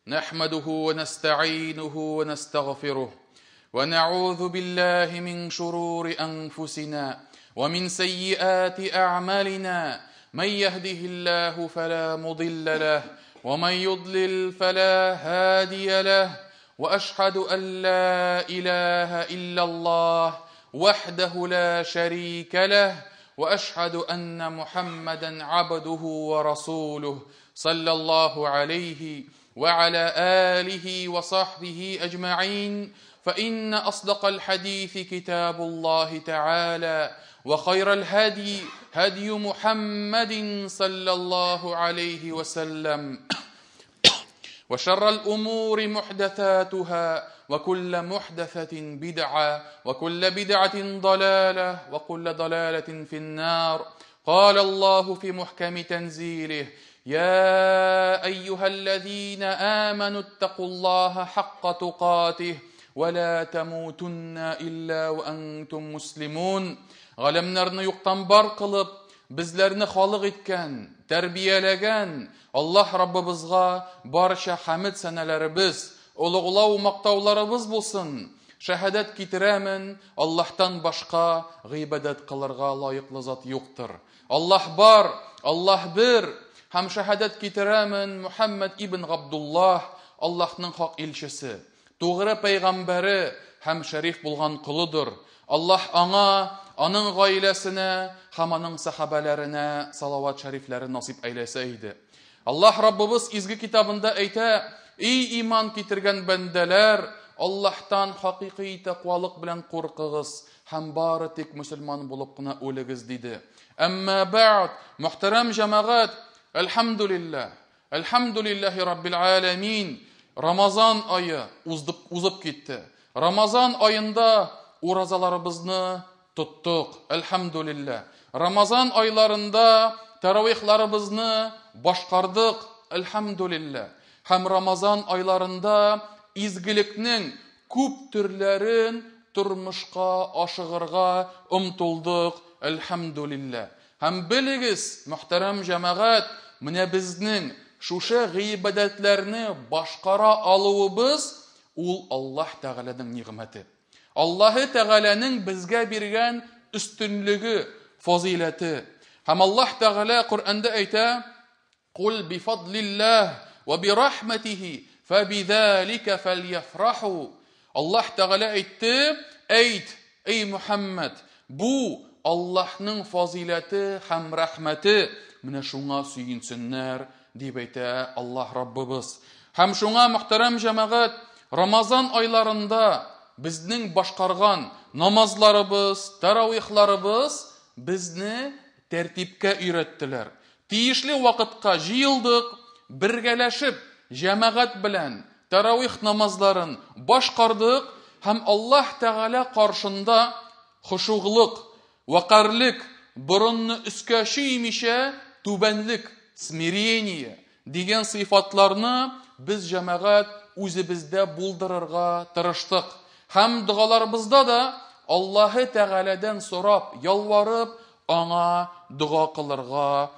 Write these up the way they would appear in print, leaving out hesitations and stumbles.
نحمده ونستعينه ونستغفره ونعوذ بالله من شرور أنفسنا ومن سيئات أعمالنا من يهده الله فلا مضل له ومن يضلل فلا هادي له وأشهد أن لا إله إلا الله وحده لا شريك له وأشهد أن محمدا عبده ورسوله صلى الله عليه وعلى آله وصحبه أجمعين. فإن أصدق الحديث كتاب الله تعالى وخير الهدي هدي محمد صلى الله عليه وسلم وشر الأمور محدثاتها وكل محدثة بدعة وكل بدعة ضلالة وكل ضلالة في النار. قال الله في محكم تنزيله: يا أيها الذين آمنوا اتقوا الله حق تقاته ولا تموتن إلا وأنتم مسلمون. Галәмнәрне юктан бар кылып, безләрне халык иткән, тәрбияләгән Аллаһ Раббыбызга барча хәмд сәнәләребез, олуглау мактауларыбыз булсын. Шәһадәт китерәмен, Аллаһтан башка гыйбадәт кылырга лаеклы зат юктыр. Аллаһ бар, Аллаһ бер. Һәм шәһадәт китерәмен, Мухаммад ибн Габдуллаһ Аллаһның хак илчесе, тугры пәйгамбәре һәм шәриф булган колыдыр. Аллаһ аңа, аның гаиләсенә һәм аның сахабәләренә салават шәрифләре насип әйләсә иде. Аллаһ Раббыбыз изге китабында әйтә: "Эй иман китергән бәндәләр, Аллаһтан хакыйкый тәкъвалык белән куркыгыз һәм бары тик мөселман булып кына үлегез", диде. Әмма бәгъд, мөхтәрәм җәмәгать, әлхәмдүлилләһ, әлхәмдүлилләһи раббил аламин. Рамазан ае узып китте. Рамазан аенда уразаларыбызны тоттык, әлхәмдүлилләһ. Рамазан айларында таравихларыбызны башкардык, әлхәмдүлилләһ. Һәм Рамазан айларында изгелекнең күп төрләрен тормышка ашыгырга омтылдык, әлхәмдүлилләһ. Һәм белегез, мөхтәрәм җәмәгать, менә безнең шушы гыйбадәтләрне башкара алуыбыз ул Аллаһ Тәгаләнең нигъмәте. Аллаһы Тәгаләнең безгә биргән өстенлеге, фазыйләте. Һәм Аллаһ Тәгалә Коръәндә әйтә: "Кул бифадлиллаһ ва бирахматихи фабидhalика фальяфраху". Аллаһ Тәгалә әйтте: "Әйт, эй Мухаммад, бу Аллаһның фазыйләте һәм рәхмәте, менә шуңа сөенсеннәр", дип әйтә Аллаһ Раббыбыз. Һәм шуңа, мөхтәрәм җәмәгать, Рамазан айларында безнең башкарган намазларыбыз, таравихларыбыз безне тәртипкә өйрәттеләр. Тиешле вакытка җыелдык, бергәләшеп җәмәгать белән таравих намазларын башкардык һәм Аллаһ Тәгалә каршында хошуглык, вакарлык, борынны өскә чөймичә түбәнлек, смирение дигән сыйфатларны без җәмәгать үзебездә булдырырга тырыштык. Һәм догаларыбызда да Аллаһы Тәгаләдән сорап, ялварып, аңа дога кылырга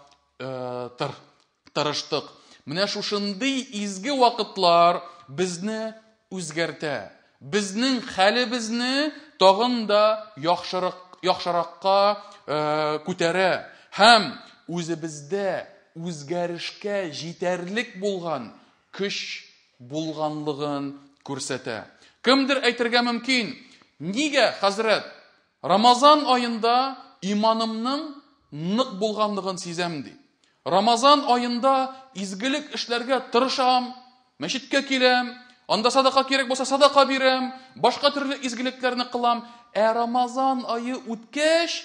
тырыштык. Менә шушындый изге вакытлар безне үзгәртә. Безнең хәлебезне тагын да яхшыракка күтәрә һәм үзебездә үзгәрешкә җитәрлек булган көч булганлыгын күрсәтә. Кемдер әйтергә мөмкин: "Нигә, хәзрәт, Рамазан аенда иманымның нык булганлыгын сизәм", ди. Рамазан аенда изгелек эшләргә тырышам, мәчеткә киләм, анда садака кирәк булса садака бирәм, башка төрле изгелекләрне кылам. Ә Рамазан ае үткәч,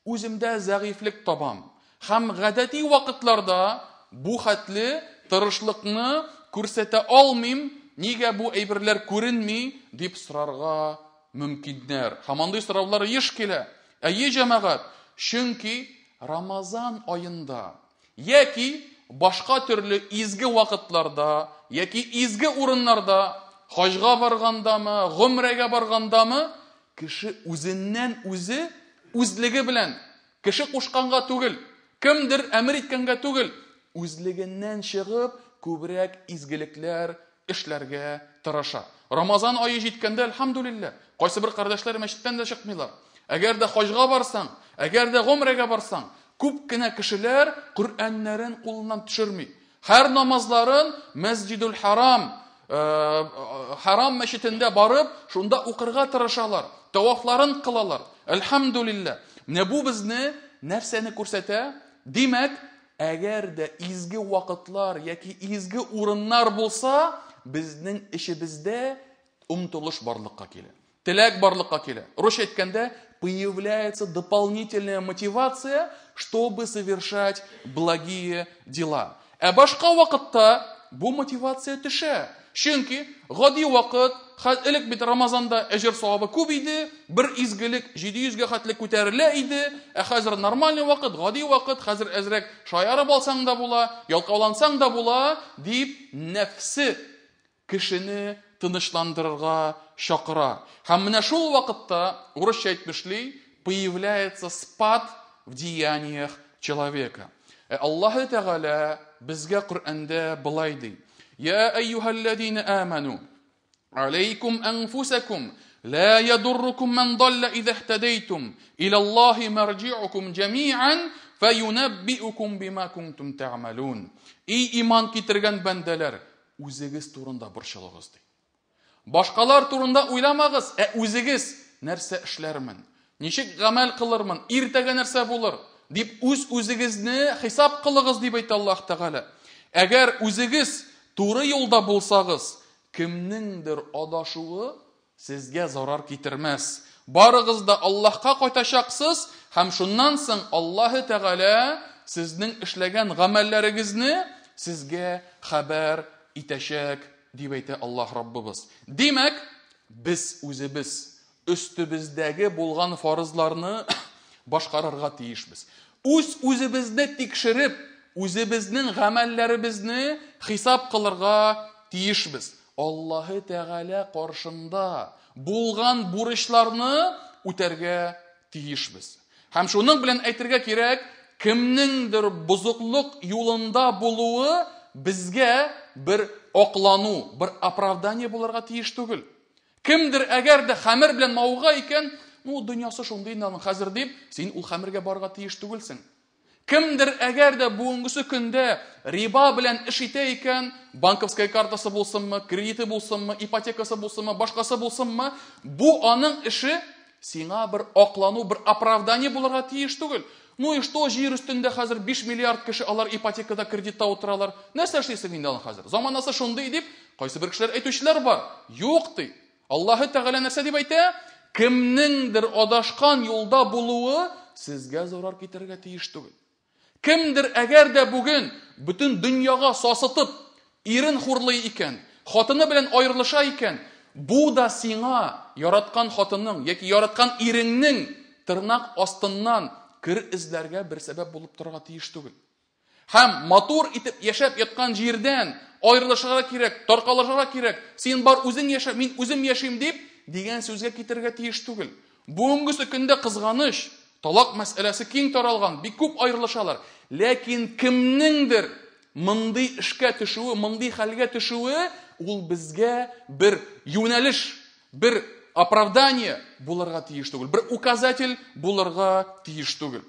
үземдә зәгыйфьлек табам. Һәм гадәти вакытларда бу хәтле тырышлыкны күрсәтә алмыйм, нигә бу әйберләр күренми, дип сорарга мөмкиннәр. Һәм андый сораулар еш килә. Әйе, җәмәгать, чөнки Рамазан аенда яки башка төрле изге вакытларда, яки изге урыннарда, хаҗга баргандамы, гомрәгә баргандамы, кеше үзеннән үзе, үзлеге белән, кеше кушканга түгел, кемдер әмер иткәнгә түгел, үзлегеннән чыгып, күбрәк изгелекләр эшләргә тырыша. Рамазан ае җиткәндә, әлхәмдүлилләһ, кайсы бер кардәшләр мәчеттән дә чыкмыйлар. Әгәр дә хаҗга барсаң, әгәр дә гомрәгә барсаң, күп кенә кешеләр Коръәннәрен кулыннан төшерми. Һәр намазларын Мәсҗидул Харам, Харам мәчетендә барып, шунда укырга тырышалар, тавафларын кылалар. Әлхәмдүлилләһ. Менә бу безне нәрсәне күрсәтә? Димәк, әгәр дә изге вакытлар яки изге урыннар булса, безнең эчебездә омтылыш барлыкка килә. Теләк барлыкка килә. Русча әйткәндә, появляется дополнительная мотивация, чтобы совершать благие дела. Ә башка вакытта бу мотивация төшә. Чөнки гади вакыт, элек бит Рамазанда әҗер савабы күп иде, бер изгелек 700 гә хәтле күтәрелә иде, ә хәзер нормальный вакыт, гади вакыт, хәзер әзрәк шаярып алсаң да була, ялкаулансаң да була, дип нәфсе кешене тынычландырырга чакыра. Һәм менә шул вакытта, урысча әйтмешли, появляется спад в деяниях человека. Ә Аллаһы Тәгалә безгә Коръәндә былай ди: Я әйюһәлләзина аману, алейкум анфусакум, ла ядуррукум ман далла иза иһтадайтум, иля Аллаһи марҗи'укум җәми'ан, фәюнәббиукум бима кунтум тәгъмәлун. И иман китергән бәндәләр, үзегез турында борчылыгыз, ди. Башкалар турында уйламагыз, ә үзегез нәрсә эшләрмен, ничек гамәл кылырмын, иртәгә нәрсә булыр, дип үз-үзегезне хисап кылыгыз, дип әйтә Аллаһ Тәгалә. Әгәр үзегез туры юлда булсагыз, кемнеңдер адашуы сезгә зарар китермәс. Барыгыз да Аллаһка кайтачаксыз, һәм шуннан соң Аллаһ Тәгалә сезнең эшләгән гамәлләрегезне сезгә хәбәр итәчәк, дип әйтә Аллаһ Раббыбыз. Димәк, без үзебез өстебездәге булган фарызларны башкарырга тиешбез. Үз үзебезне тикшереп, үзебезнең гамәлләребезне хисап кылырга тиешбез. Аллаһы Тәгалә каршында булган бурычларны үтәргә тиешбез. Һәм шуның белән әйтергә кирәк, кемнеңдер бозыклык юлында булуы безгә бер аклану, бер оправдание булырга тиеш түгел. Кемдер әгәр дә хәмер белән мавыга икән, ну, дөньясы шундый инде аның хәзер дип, син ул хәмергә барырга тиеш түгелсең. Кемдер әгәр дә бүгенгесе көндә риба белән эш итә икән, банковская картасы булсынмы, кредиты булсынмы, ипотекасы булсынмы, башкасы булсынмы, бу аның эше сиңа бер аклану, бер оправдание булырга тиеш түгел. Ну и что, җир өстендә хәзер 5 миллиард кеше алар ипотекада, кредитта утыралар. Нәрсә эшлисең инде аның хәзер? Заманасы шундый дип, кайсы бер кешеләр әйтүчеләр бар. Юк ди. Аллаһы Тәгалә нәрсә дип әйтә? Кемнеңдер адашкан юлда булуы сезгә зарар китерергә тиеш түгел. Кемдер әгәр дә бүген бөтен дөньяга сасытып, ирен хурлый икән, хатыны белән аерылыша икән, бу да сиңа яраткан хатының яки яраткан иреңнең тырнак астыннан кер эзләргә бер сәбәп булып торырга тиеш түгел. Һәм матур итеп яшәп яткан җирдән аерылышырга кирәк, таркалышырга кирәк, син бар үзең яшә, мин үзем яшим дип дигән сүзгә китерергә тиеш түгел. Бүгенгесе көндә кызганыч, талак мәсьәләсе киң таралган, бик күп аерылышалар. Ләкин кемнеңдер мондый эшкә төшүе, мондый хәлгә төшүе, ул безгә бер юнәлеш, бер оправдание булырга тиеш түгел, бер указатель булырга тиеш түгел.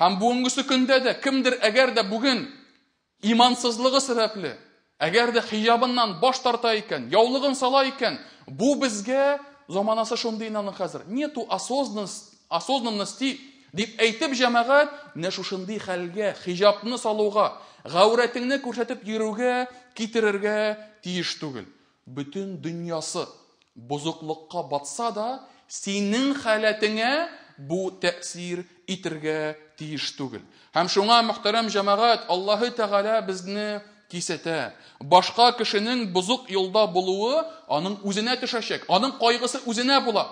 Һәм бүгенгесе көндә дә кемдер әгәр дә бүген имансызлыгы сәбәпле, әгәр дә хиҗабыннан баш тарта икән, яулыгын сала икән, бу безгә заманасы шундый инде аның хәзер. Нету осознанности дип әйтеп җәмәгать, менә шушындый хәлгә, хиҗабны салуга, гаурәтеңне күрсәтеп йөрүгә китерергә тиеш түгел. Бөтен дөньясы бозыклыкка батса да, синең халәтеңә бу тәэсир итергә тиеш түгел. Һәм шуңа, мөхтәрәм җәмәгать, Аллаһы Тәгалә безне кисәтә. Башка кешенең бозык юлда булуы аның үзенә төшәчәк, аның кайгысы үзенә була,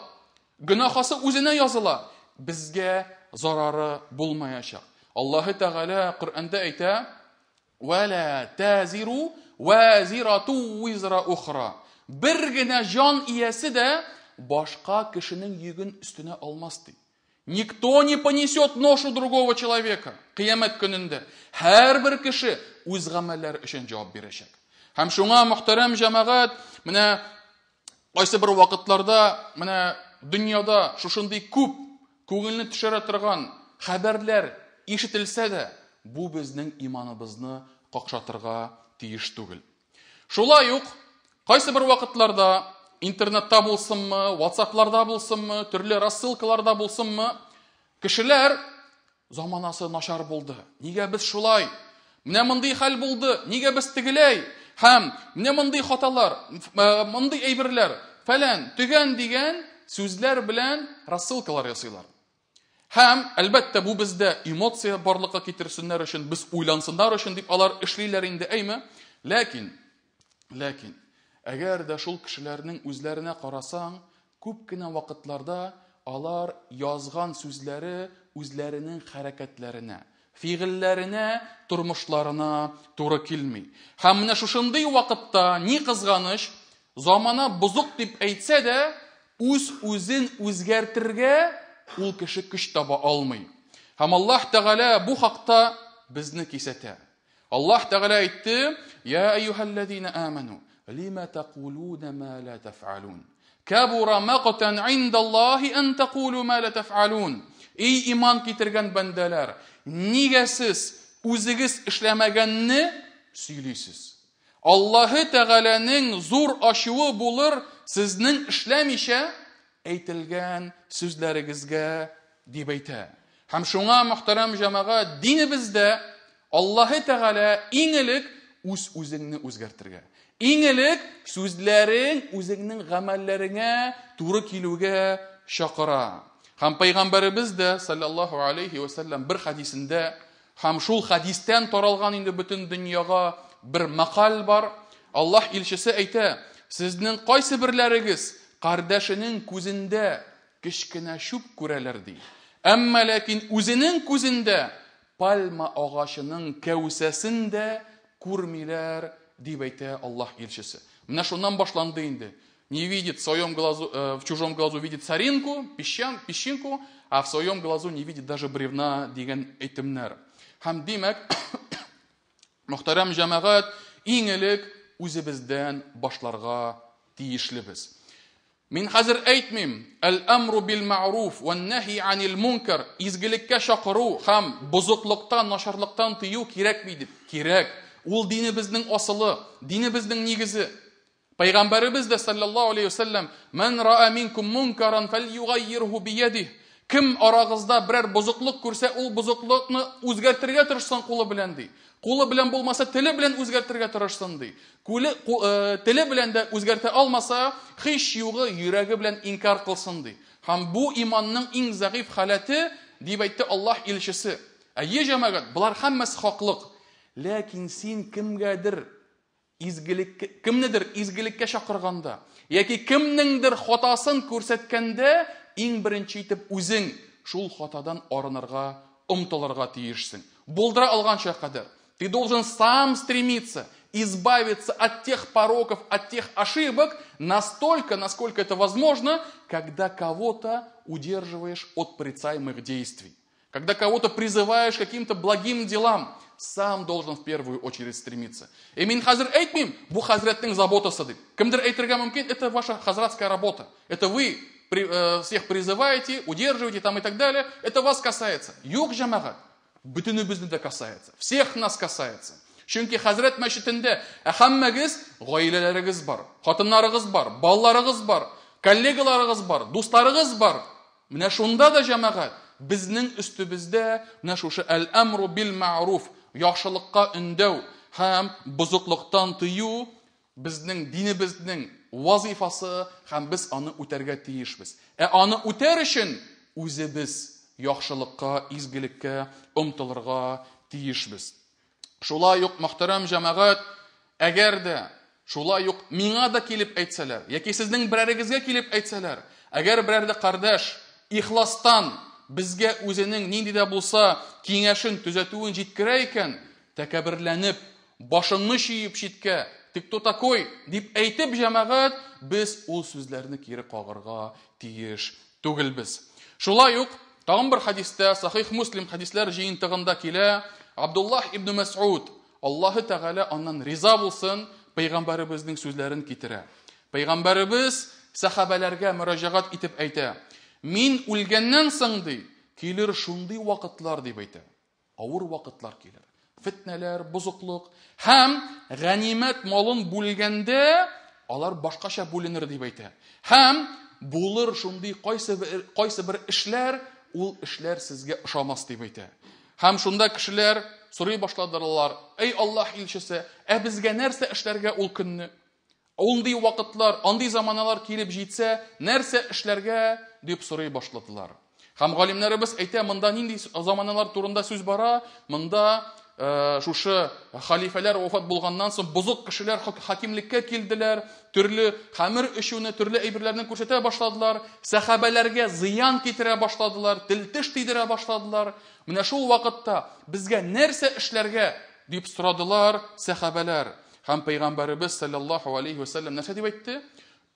гөнаһасы үзенә языла, безгә зарары булмаячак. Аллаһы Тәгалә Коръәндә әйтә: Вә лә тәзиру вәзирату визра ухра. Бер генә җан иясе дә башка кешенең йөген өстенә алмас ди. Никто не понесет ношу другого человека. Кыямәт көнендә һәрбер кеше үз гамәлләре өчен җавап бирәчәк. Һәм шуңа, мөхтәрәм җәмәгать, менә кайсы бер вакытларда менә дөньяда шушындый күп күңелне төшерә торган хәбәрләр ишетелсә дә, бу безнең иманыбызны какшатырга тиеш түгел. Шулай ук кайсы бер вакытларда интернетта булсынмы, WhatsApp-ларда булсынмы, төрле рассылкаларда булсынмы, кешеләр заманасы начар булды. Нигә без шулай? Менә мондый хәл булды, нигә без тегеләй? Һәм менә мондый хаталар, мондый әйберләр, фәлән, төгән дигән сүзләр белән рассылкалар ясыйлар. Һәм, әлбәттә, бу бездә эмоция барлыкка китерсеннәр өчен, без уйлансыннар өчен дип алар эшлиләр инде, әйме? Ләкин, ләкин, әгәр дә шул кешеләрнең үзләренә карасаң, күп кенә вакытларда алар язган сүзләре үзләренең хәрәкәтләренә, фигыльләренә, тормышларына туры килми. Һәм менә шушындый вакытта, ни кызганыч, замана бозык дип әйтсә дә, үз-үзен үзгәртергә ул кеше көч таба алмый. Һәм Аллаһ Тәгалә бу хакта безне кисәтә. Аллаһ Тәгалә әйтте: "Я әйюһәлләзина аману, лима тәкулуна ма ла тәфъалун? Кабура мактан индаллаһи ан тәкулу ма ла тәфъалун." Эй иман китергән бәндәләр, нигә сез үзегез эшләмәгәнне сөйлисез? Аллаһы Тәгаләнең зур ачуы булыр сезнең эшләмичә әйтелгән сүзләрегезгә, дип әйтә. Һәм шуңа, мөхтәрәм җәмәгать, динебездә Аллаһы Тәгалә иң элек үз-үзеңне үзгәртергә, иң элек сүзләрең үзеңнең гамәлләреңә туры килүгә чакыра. Һәм пәйгамбәребез дә саллаллаһу алейхи ва сәлләм бер хәдисендә, һәм шул хәдистән таралган инде бөтен дөньяга бер мәкаль бар. Аллаһ илчесе әйтә: "Сезнең кайсы берләрегез кардәшенең күзендә кечкенә чүп күрәләр, ди. Әмма ләкин үзенең күзендә пальма агачының кәүсәсен дә күрмиләр, дип әйтә Аллаһ илчесе. Менә шуннан башланды инде. Не видит в своем глазу, в чужом глазу видит соринку, песчан, песчинку, а в своем глазу не видит даже бревна дигән әйтемнәр. Һәм димәк, мөхтәрәм җәмәгать, иң элек үзебездән башларга тиешлебез. Мин хәзер әйтмим, әл-әмру бил мәгъруф вән нәһи анил мункар, изгелеккә чакыру һәм бозыклыктан, начарлыктан тыю кирәкми дип. Кирәк. Ул динебезнең асылы, динебезнең нигезе. Пәйгамбәребез дә саллаллаһу алейхи вәсәлләм, "Ман раа минкум мункаран фальюгаййирху биядих". Кем арагызда берәр бозыклык күрсә, ул бозыклыкны үзгәртергә тырышсын кулы белән, ди. Кулы белән булмаса, теле белән үзгәртергә тырышсын, ди. Күле, теле белән дә үзгәртә алмаса, һич югы йөрәге белән инкар кылсын, ди. Һәм бу иманның иң зәгыйфь халәте, дип әйтте Аллаһ илчесе. Әйе, җәмәгать, болар һәммәсе хаклык. Ләкин син кемгәдер изгелеккә, кемнедер изгелеккә чакырганда яки кемнеңдер хатасын күрсәткәндә, иң беренче итеп үзең шул хатадан арынырга омтылырга тиешсең. Булдыра алганча кадәр. Ты должен сам стремиться избавиться от тех пороков, от тех ошибок настолько, насколько это возможно, когда кого-то удерживаешь от порицаемых действий. Когда кого-то призываешь к каким-то благим делам, сам должен в первую очередь стремиться. И мин хәзер әйтмим, бу хәзрәтнең заботасы дип. Кемдер әйтергә мөмкин, это ваша хазратская работа. Это вы всех призываете, удерживаете там и так далее. Это вас касается. Юк, җәмәгать, бөтенебезне дә касается. Всех нас касается. Чөнки хәзрәт мәчетендә һәммәгез гаиләләрегез бар, хатыннарыгыз бар, балаларыгыз бар, коллегаларыгыз бар, дусларыгыз бар. Менә шунда да, җәмәгать, безнең өстебездә менә шушы әл-әмру бил мәгъруф, яхшылыкка өндәү һәм бозыклыктан тыю безнең динебезнең вазифасы, һәм без аны үтәргә тиешбез. Ә аны үтәр өчен үзебез яхшылыкка, изгелеккә омтылырга тиешбез. Шулай ук, мөхтәрәм җәмәгать, әгәр дә шулай ук миңа да килеп әйтсәләр, яки сезнең берәрегезгә килеп әйтсәләр, әгәр берәр дә кардәш ихластан безгә үзенең нинди дә булса киңәшен, төзәтүен җиткерә икән, тәкәбберләнеп, башыңны чөеп читкә, ты кто такой, дип әйтеп, җәмәгать, без ул сүзләрне кире кагарга тиеш түгелбез. Шулай ук тагын бер хәдистә, Сахих Муслим хәдисләр җыентыгында килә, Абдуллаһ ибн Мәс'уд, Аллаһы Тәгалә аннан риза булсын, Пәйгамбәребезнең сүзләрен китерә. Пәйгамбәребез сәхабәләргә мөрәҗәгать итеп әйтә: "Мин үлгәннән соң, ди, килер шундый вакытлар, дип әйтә. Авыр вакытлар килер. Фетнәләр, бозыклык һәм ганимәт малын бүлгәндә алар башкача бүленер, дип әйтә. Һәм булыр шундый кайсы бер эшләр, ул эшләр сезгә ошамас, дип әйтә. Һәм шунда кешеләр сорый башладылар: "Эй Аллаһ илчесе, ә безгә нәрсә эшләргә ул көнне? Андый вакытлар, андый заманалар килеп җитсә, нәрсә эшләргә?" дип сорый башладылар. Һәм галимнәребез әйтә, монда нинди заманалар турында сүз бара? Монда шушы халифәләр вафат булганнан соң бозык кешеләр хакимлеккә килделәр, төрле хәмер эчүне, төрле әйберләрне күрсәтә башладылар, сәхабәләргә зыян китерә башладылар, тел-теш тидерә башладылар. Менә шул вакытта безгә нәрсә эшләргә дип сорадылар сәхабәләр. Һәм пәйгамбәребез саллаллаһу алейхи ва саллям нәрсә дип әйтте?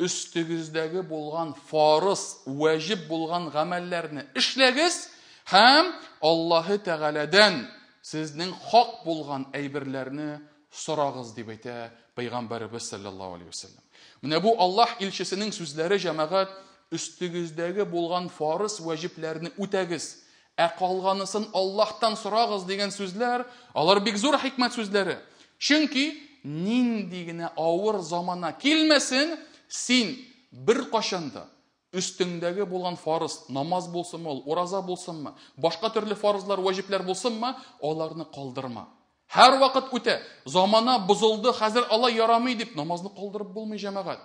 Өстегездәге булган фарыз, вәҗиб булган гамәлләрне эшләгез һәм Аллаһы Тәгаләдән сезнең хак булган әйберләрне сорагыз, дип әйтә пәйгамбәребез саллаллаһу алейхи ва саллям. Менә бу Аллаһ илчесенең сүзләре, җәмәгать, өстегездәге булган фарыз вәҗибләрне үтәгез, ә калганысын Аллаһтан сорагыз дигән сүзләр, алар бик зур хикмәт сүзләре. Чөнки нинди генә авыр замана килмәсен, син бер кашан да өстеңдәге булган фарыз, намаз булсынмы ул, ураза булсынмы, башка төрле фарызлар, вәҗибләр булсынмы, аларны калдырма. Һәр вакыт үтә. Замана бозылды, хәзер алай ярамый дип намазны калдырып булмый, җәмәгать.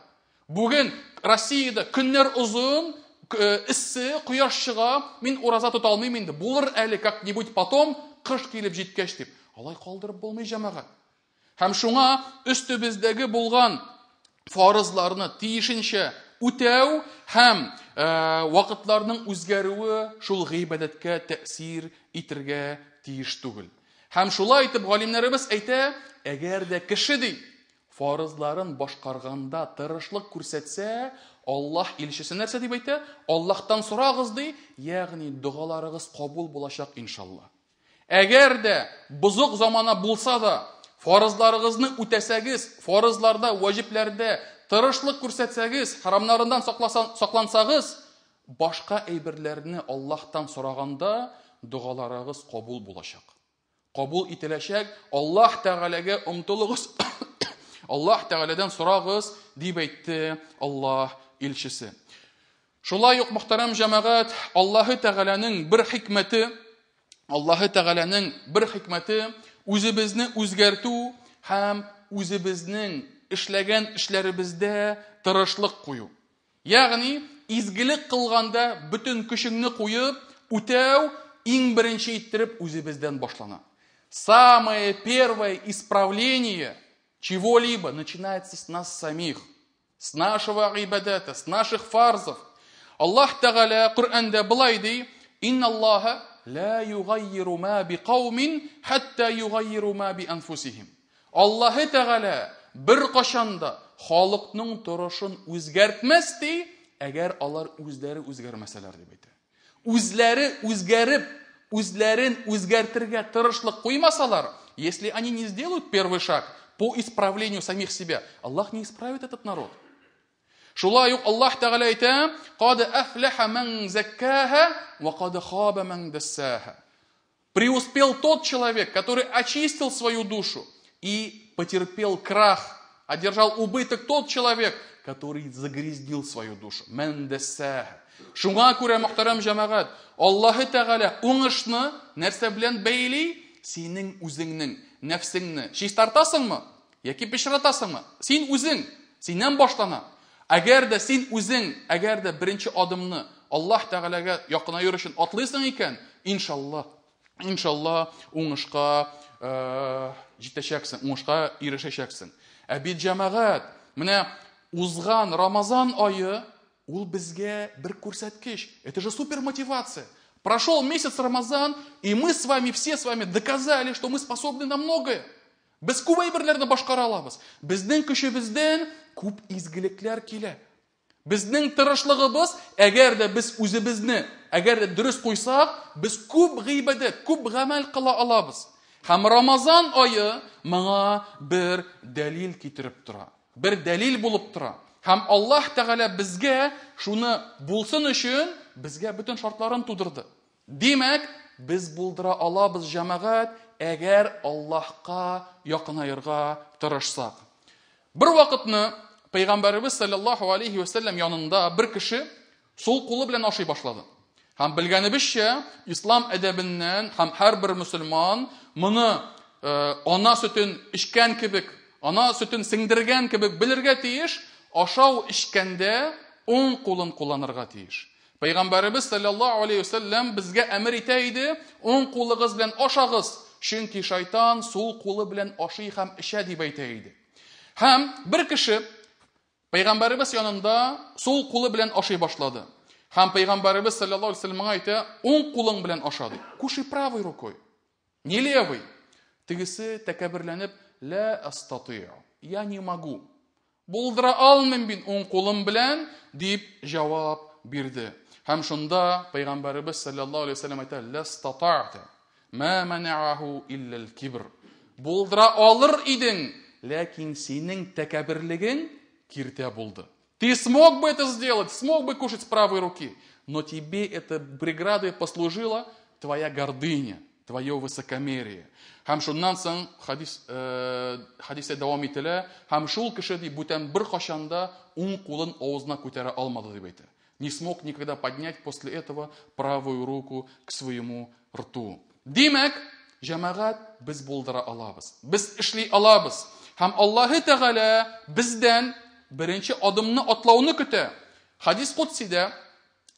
Бүген Россиядә көннәр озын, эссе, кояш чыга, мин ураза тота алмыйм инде. Булыр әле как-нибудь потом, кыш килеп җиткәч дип. Алай калдырып булмый, җәмәгать. Һәм шуңа өстебездәге булган фарызларны тиешенчә үтәү һәм вакытларның үзгәрүе шул гыйбадәткә тәэсир итергә тиеш түгел. Һәм шулай итеп галимнәребез әйтә, әгәр дә кеше ди, фарызларын башкарганда тырышлык күрсәтсә, Аллаһ илчесе нәрсә дип әйтә? Аллаһтан сорагыз ди, ягъни догаларыгыз кабул булачак иншалла. Әгәр дә бозык замана булса да, фарызларыгызны үтәсәгез, фарызларда, вәҗибләрдә тырышлык күрсәтсәгез, харамнарыннан саклансагыз, башка әйберләрне Аллаһтан сораганда догаларыгыз кабул булачак. Кабул ителәчәк. Аллаһ Тәгаләгә омтылыгыз. Аллаһ Тәгаләдән сорагыз, дип әйтте Аллаһ илчесе. Шулай ук, мөхтәрәм җәмәгать, Аллаһы Тәгаләнең бер хикмәте, Аллаһы Тәгаләнең бер хикмәте үзебезне үзгәртү һәм үзебезнең эшләгән эшләребездә тырышлык кую. Ягъни, изгелек кылганда бөтен көчеңне куеп, үтәү иң беренче иттереп үзебездән башлана. Самое первое исправление чего-либо начинается с нас самих, с нашего гыйбадата, с наших фарзов. Аллаһ Тәгалә Коръәндә былай ди: "Инна Аллаһа ла югайиру ма биқаумин хатта югайиру ма би анфусихим". Аллаһы Тәгалә бер кашан да халыкның торышын үзгәртмәс ди, әгәр алар үзләре үзгәрмәсәләр дип әйтә. Үзләре үзгәреп, үзләрен үзгәртергә тырышлык куймасалар, если они не сделают первый шаг по исправлению самих себя, Аллах не исправит этот народ. Шулай ук Аллаһ Тәгалә әйтә: "Кад афлаха ман заккаха ва кад хаба ман дассаха". Преуспел тот человек, который очистил свою душу и потерпел крах, одержал убыток тот человек, который загрязнил свою душу. Ман дассаха. Шуңа күрә, мөхтәрәм җәмәгать, Аллаһы Тәгалә уңышны нәрсә белән бәйли? Синең үзеңнең нәфсеңне чистартасыңмы яки пычратасыңмы? Син үзең, синнән башлана. Әгәр дә син үзең, әгәр дә беренче адымны Аллаһ Тәгаләгә якынаю өчен атлыйсың икән, иншалла, иншалла уңышка җитәчәксең, уңышка ирешәчәксең. Ә бит җәмәгать, менә узган Рамазан ае ул безгә бер күрсәткеч. Это же супер мотивация. Прошел месяц Рамазан, и мы с вами, все с вами доказали, что мы способны на многое. Без күп әйберләрне башкара алабыз. Безнең көчебездән күп изгелекләр килә. Безнең тырышлыгыбыз, әгәр дә без үзебезне, әгәр дә дөрес куйсак, без күп гыйбадәт, күп гамәл кыла алабыз. Һәм Рамазан ае моңа бер дәлил китереп тора. Бер дәлил булып тора. Һәм Аллаһ Тәгалә безгә шуны булсын өчен безгә бөтен шартларын тудырды. Димәк, без булдыра алабыз, җәмәгать, әгәр Аллаһка якынаерга тырышсак. Бер вакытны Пәйгамбәребез саллаллаһу алейхи ва сәлләм янында бер кеше сул кулы белән ашый башлады. Һәм белгәнебезчә, ислам әдәбеннән һәм һәрбер мөселман моны ана сөтен эчкән кебек, ана сөтен сеңдергән кебек белергә тиеш, ашау эчкәндә уң кулын кулланырга тиеш. Пәйгамбәребез саллаллаһу алейхи ва сәлләм безгә әмер итә иде, уң кулыгыз белән ашагыз, чөнки шайтан сул кулы белән ашый һәм эчә дип әйтә иде. Һәм бер кеше Пәйгамбәребез янында сул кулы белән ашый башлады. Һәм Пәйгамбәребез саллаллаһу алейһи ва сәлләм моңа әйтә, уң кулың белән аша ди. Кушай правой рукой, не левой. Тегесе тәкәбберләнеп, ла астатиу, я не могу. Булдыра алмыйм мин уң кулым белән, дип җавап бирде. Һәм шунда Пәйгамбәребез саллаллаһу алейһи ва сәлләм әйтә, ла стата'та, ма манааһу илля аль-кибр. Булдыра алыр идең, ләкин синең тәкәбберлегең киртә булды. Ты смог бы это сделать, смог бы кушать с правой руки, но тебе это преградой послужила твоя гордыня, твое высокомерие. Һәм шуннан соң хадис, хадистә дәвам ителә, һәм шул кеше ди бүтән бер кашан да уң кулын авызына күтәрә алмады дип әйтә. Не смог никогда поднять после этого правую руку к своему рту. Димәк, җәмәгать, без булдыра алабыз. Без эшли алабыз. Һәм Аллаһы Тәгалә бездән беренче адымны атлауны көтә. Хадис Кудсидә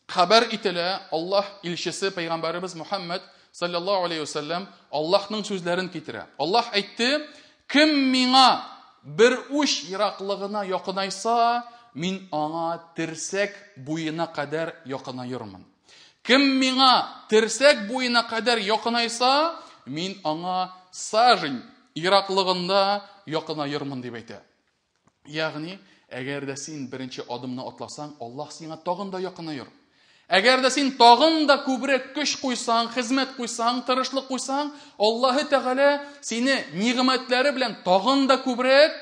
хәбәр ителә, Аллаһ илчесе пәйгамбәребез Мухаммад саллаллаһу алейхи вәсәлләм Аллаһның сүзләрен китерә. Аллаһ әйтте, кем миңа бер уч ераклыгына якынайса, мин аңа терсәк буена кадәр якынаермын. Кем миңа терсәк буена кадәр якынайса, мин аңа сажень ераклыгында якынаермын дип әйтә. Ягъни, әгәр дә син беренче адымны атласаң, Аллаһ сиңа тагын да якынаер. Әгәр дә син тагын да күбрәк көч куйсаң, хезмәт куйсаң, тырышлык куйсаң, Аллаһы Тәгалә сине нигъмәтләре белән тагын да күбрәк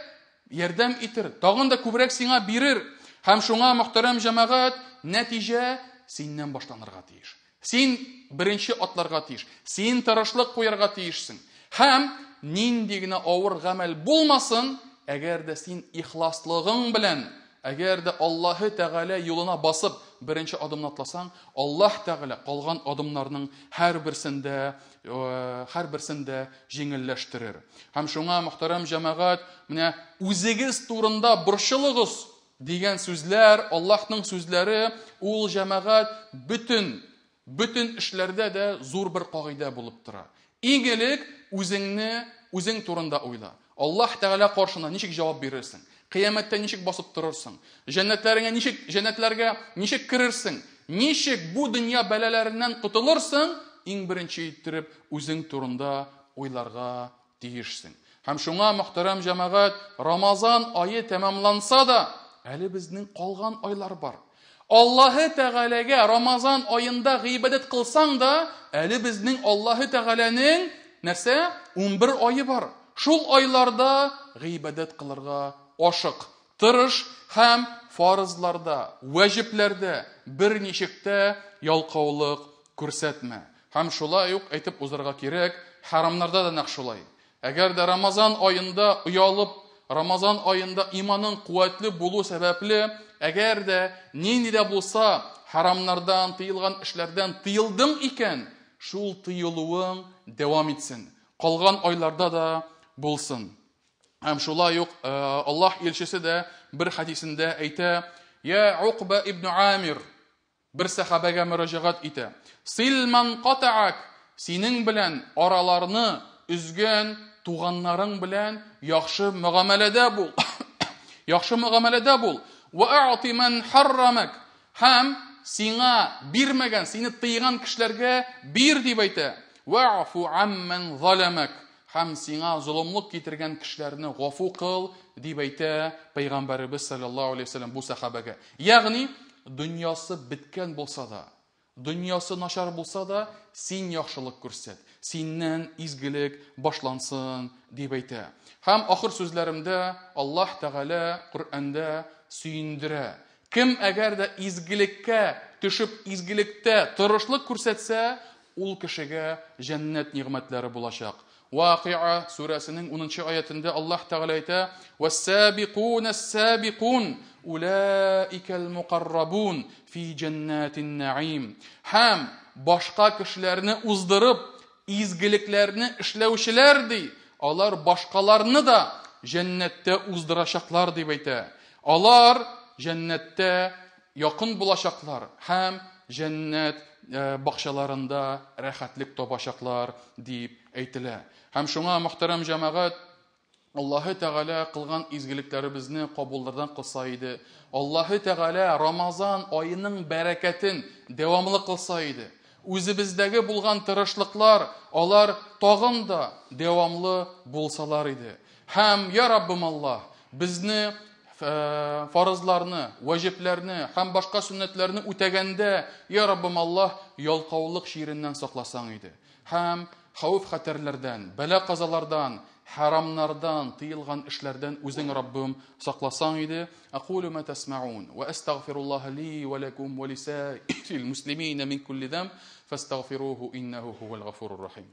ярдәм итер, тагын да күбрәк сиңа бирер. Һәм шуңа, мөхтәрәм җәмәгать, нәтиҗә синнән башланырга тиеш. Син беренче атларга тиеш. Син тырышлык куярга тиешсең. Һәм нинди генә авыр гамәл булмасын, әгәр дә син ихласлыгың белән, әгәр дә Аллаһы Тәгалә юлына басып, беренче адымны атласаң, Аллаһ Тәгалә калган адымнарның һәрберсен дә җиңелләштерер. Һәм шуңа, мөхтәрәм җәмәгать, менә үзегез турында борчылыгыз дигән сүзләр, Аллаһның сүзләре, ул җәмәгать бөтен эшләрдә дә зур бер кагыйдә булып тора. Иң элек үзеңне, үзең турында уйла. Аллаһ Тәгалә каршына ничек җавап бирерсең? Кыямәттә ничек басып торырсың? Җәннәтләреңә ничек, җәннәтләргә ничек керерсең? Ничек бу дөнья бәлаләреннән котылырсың? Иң беренче иттереп үзең турында уйларга тиешсең. Һәм шуңа, мөхтәрәм җәмәгать, Рамазан ае тәмамланса да, әле безнең калган айлар бар. Аллаһы Тәгаләгә Рамазан аенда гыйбадәт кылсаң да, әле безнең Аллаһы Тәгаләнең нәрсә? 11 ае бар. Шул айларда гыйбадәт кылырга ашык, тырыш һәм фарызларда, вәҗипләрдә берничек тә ялкаулык күрсәтмә. Һәм шулай ук әйтеп узарга кирәк, харамнарда да нәкъ шулай. Әгәр дә Рамазан аенда оялып, Рамазан аенда иманың куәтле булу сәбәпле, әгәр дә нинди дә булса харамнардан, тыелган эшләрдән тыелдың икән, шул тыелуың дәвам итсен. Калган айларда да булсын. Һәм шулай ук Аллаһ илчесе дә бер хадисендә әйтә: "Я Уқба ибн Амир", бер сәхабәгә мөрәҗәгать итә. Сил ман катаак, синең белән араларны өзгән туганнарың белән яхшы мөгамәләдә бул. Яхшы мөгамәләдә бул. Ва а'ти ман харрамак, һәм сиңа бирмәгән, сине тыйган кешеләргә бир дип әйтә. Ва'фу амман заламак, һәм сиңа золымлык китергән кешеләрне гафу кыл дип әйтә Пәйгамбәребез саллаллаһу алейһи ва сәлләм бу сәхабәгә. Ягъни дөньясы беткән булса да, Дөньясы начар булса да, син яхшылык күрсәт, синнән изгелек башлансын, дип әйтә. Һәм ахыр сүзләремдә Аллаһ Тәгалә Коръәндә сөендерә. Кем әгәр дә изгелеккә төшеп, изгелектә тырышлык күрсәтсә, ул кешегә җәннәт нигъмәтләре булачак. Вакыйа сүрәсенең 10 аятендә Аллаһ Тәгалә әйтә: "Вассабикун ассабикун улаикал мукаррабун фи җәннатин наим". Һәм башка кешеләрне уздырып, изгелекләрне эшләүчеләр ди, алар башкаларны да җәннәттә уздырачаклар дип әйтә. Алар җәннәттә якын булачаклар һәм җәннәт бакчаларында рәхәтлек табачаклар дип әйтелә. Һәм шуңа, мөхтәрәм җәмәгать, Аллаһы Тәгалә кылган изгелекләребезне кабуллардан кылса иде. Аллаһы Тәгалә Рамазан аеның бәрәкәтен дәвамлы кылса иде. Үзебездәге булган тырышлыклар, алар тагын да дәвамлы булсалар иде. Һәм, я Раббым Аллаһ, безне фарызларны, вәҗипләрне һәм башка сөннәтләрне үтәгәндә, я Раббым Аллаһ, ялкаулык чиреннән сакласаң иде. Һәм хәвеф-хәтәрләрдән, бәла-казалардан, хәрамнардан, тыелган эшләрдән үзең Раббым сакласаң иде. Акулу ма тасмаун ва астагфируллаһа ли ва лакум ва лисаирил муслимина мин кулли зам фастагфируху иннаху хувал гафурур рахим.